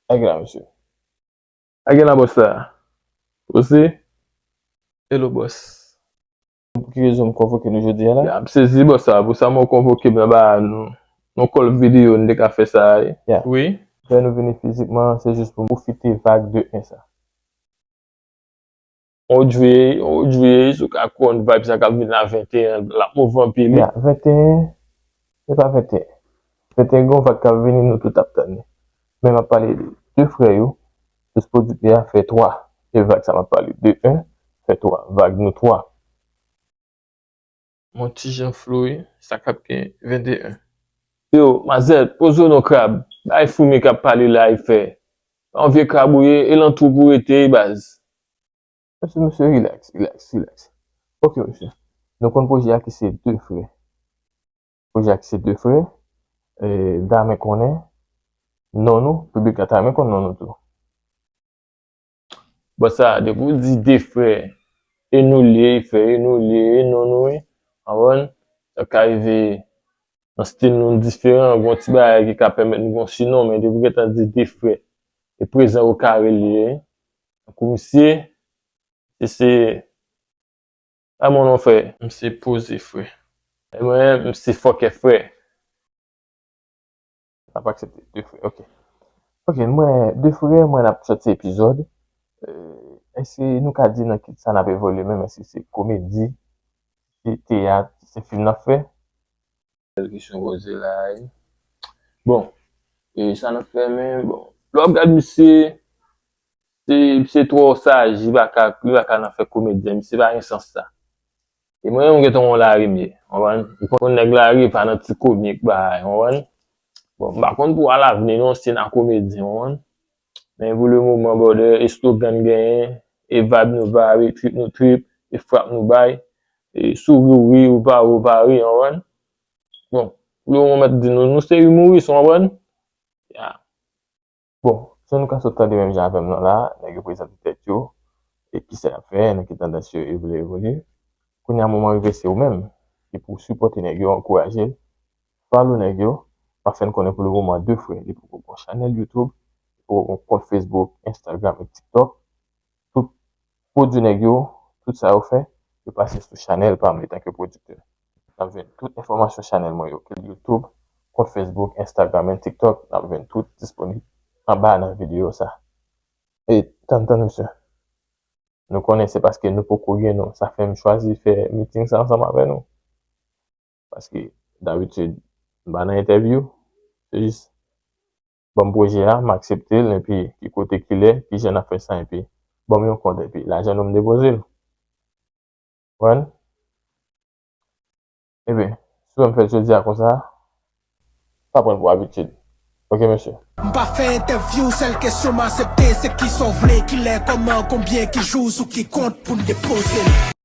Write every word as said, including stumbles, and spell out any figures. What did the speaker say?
Sa gen la, mesye? Sa gen la, bòs la? Ou se? Hello, bòs. Pou ki rezon m konvoke nou jodi a la? Ya, m sezi, bòs la. Pou sa m konvoke m nan ba nou. Nou call videyo, nou te ka fè sa a, wi. Ya. Wi. Fè nou vini fizikman, se jis pou m pwofite vag de en sa. On jwe, on jwe, si w ka konn vibe sa k ap vin la venteyen, l ap move anpil, wi. Ya, venteyen, se pa venteyen. Venteyen, gen yon vag k ap vini, nou tout ap tann li. Men m ap pale de de frè yo, jis pwodiktè a fè twa. E vag sa m ap pale de en, fè twa. Vag nou twa. Mon ti jan flou wi, sa k ap gen venteyen. Yo, mazèt, poze w non krab. Bay foumi k ap pale la, e fè. Pa yon vye krab ou ye, e lan twoup ou rete, wi, baz. Mesye, mesye, rilaks, rilaks, rilaks. Ok, mesye. Nou konn pwojè a ki se de frè. Pwojè a ki se de frè. E, Damen konnen non nou, piblik la ta renmen konn non nou tou. Bon, sa, depi w di de frè, e nou li ye, e fè, e nou li ye, e non nou ye, konprann? Sa ka rive nan stil nou diferan, gen yon ti bagay ki ka pèmèt nou gen yon sinon, men depi w gentan di de frè, e prezan ou ka rele, tankou misye, se, se, a mon non frè. M se poze frè. E mwen, m se fòkè frè. N ap aksepte de frè, ok. Ok, mwen, de frè, mwen n ap sòti epizòd. Eh, èske nou ka di nan ki sa n ap evolye menm? Èske se komedi, se teyat, se fim n ap fè? Bèl kesyon poze la, wi. Bon, e sa n ap fè menm, bon, lè w ap gad misye, se, misye twò saj, li pa ka, li pa ka nan fè komedyen, misye pa gen sans sa. E mwen menm, m gentan yon lari m ye, konprann? M konn nèg lari pa nan ti komik, bagay, konprann? Bon, m pa konn pou alavni non, si n a komedyen, konprann? Men pou le moman, brother, e slogan n genyen, e vibe nou vibe, e trip nou trip, e frap nou bay, e si w ri, w ri, ou pa ri, ou pa ri, konprann? Bon, pou le moman, m ap di nou, nou se imouris, konprann? Ya. Bon, jan nou ka sot tande menm jan avè m nan la, nèg yo prezante tèt yo, e kisa y ap fè, nan ki tandans yo vle evolye. Kounye a moman rive se ou menm ki pou sipòte nèg yo, ankouraje l, follow nèg yo, m ap fè n konnen pou le moman de frè, li poko gen chanèl YouTube, li poko gen kont Facebook, Instagram e TikTok. Tout pwodui nèg yo, tout sa yo fè, yo pase sou chanèl pa m etanke pwodiktè. N ap jwenn tout enfòmasyon chanèl mwen yo, ke l YouTube, kont Facebook, Instagram and TikTok, n ap jwenn tout disponib anba nan videyo sa. E tann, tann, mesye. Nou konnen se paske nou poko gen non. Sa fè m chwazi fè meeting sa ansanm avè nou. Paske, dabitid, m pa nan entèvyou. Se jis, ban m pwojè a, m aksepte l, epi ki kote, ki lè, ki jan n ap fè sa, epi ban m yon kont, epi lajan nou m depoze l. Konprann? Ebyen, si w wè m fè l jodi a konsa, pa pran l pou abitid. Ok, mesye? M pa fè entèvyou, sèl kesyon m aksepte, se kisa w vle, kilè, kòman, konbyen, ki jou, sou ki kont pou n depoze l.